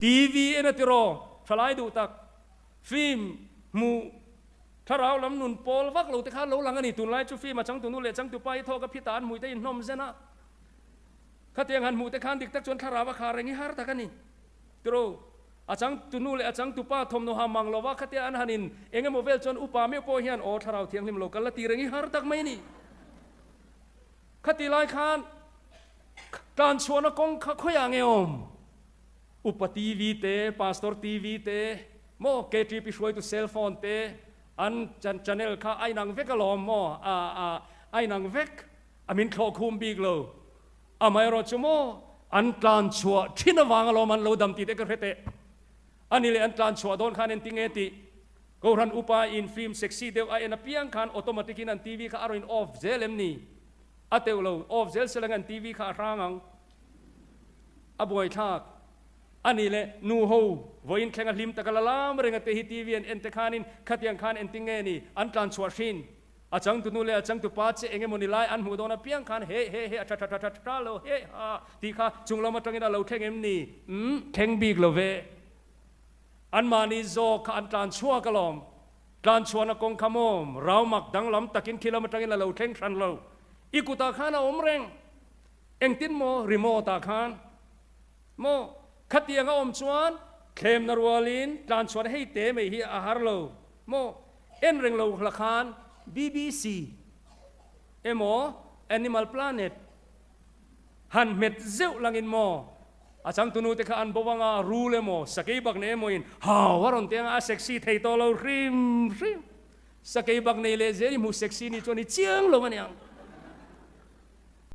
TV en a tiraw, thalai duh tak, film hmuh thlarau lam nun pawl vak lo te kha lo lang a ni. Tunlai chu film a changtunu leh changtupa hi thawk a phita an hmuih te inhnawm zen a, khatiang han hmuh te khan dik tak chuan thlarau a khar reng hi har tak a ni. Tiraw, a changtunu leh a changtupa thawmhnaw ha mang lova khatia an han in eng emaw vel chuan upa meuh pawh hian aw thlarau thianghlim lo kal la ti reng hi har tak mai a ni. Khati lai khan tlanchhuahna kawng kha khawiah nge awm? Upa TV te, Pastor TV te, maw KTP hruaitu cell phone te, an channel kha a inang vek alawm maw, a a a inang vek, a min thlawh khum bik lo. Amaherawh chu maw an tlan chhuah thin avang alawm an lo dam tih te ka hre teh. Ani leh an tlan chhuah dawn khan engtinge tih Kohhran upa in film sexy deuh a en apiang khan automatic in an TV kha a rawn in off zel em ni? A teuh lo, off zel se lang an TV kha a hrang ang. A buaithlak. A nih leh nu ho vawiin thleng a hlim taka la lam reng a te hi TV an en te khanin khatiang khan engtin nge ni an tlan chhuah hrin. A changtunu leh a changtupa che eng emaw ni lai an hmuh dawn apiang khan he he he a tha tha tha tha tha lo he ha tih kha chung lam atangin a lo thleng em ni? Umm thleng bik lo ve. Anmahni zawk kha an tlan chhuak alawm. Tlan chhuahna kawng kha mawm, raumak danglam takin khi lam atangin a lo thleng hran lo. I kutah khan a awm reng. Engtin maw remote ah khan maw khatiang a awm chuan thlemna rualin tlan chhuahna hei te mai hi a har lo maw en reng lo hla khan BBC emaw Animal Planet han hmet zeuh langin maw a changtunu te kha an bo anga rul emaw sakei bak nei emaw in hau a rawn ti anga a sexy thei tawh lo hrim hrim sakei bak nei leh zel i hmu sexy ni chuan i chiang lo aniang.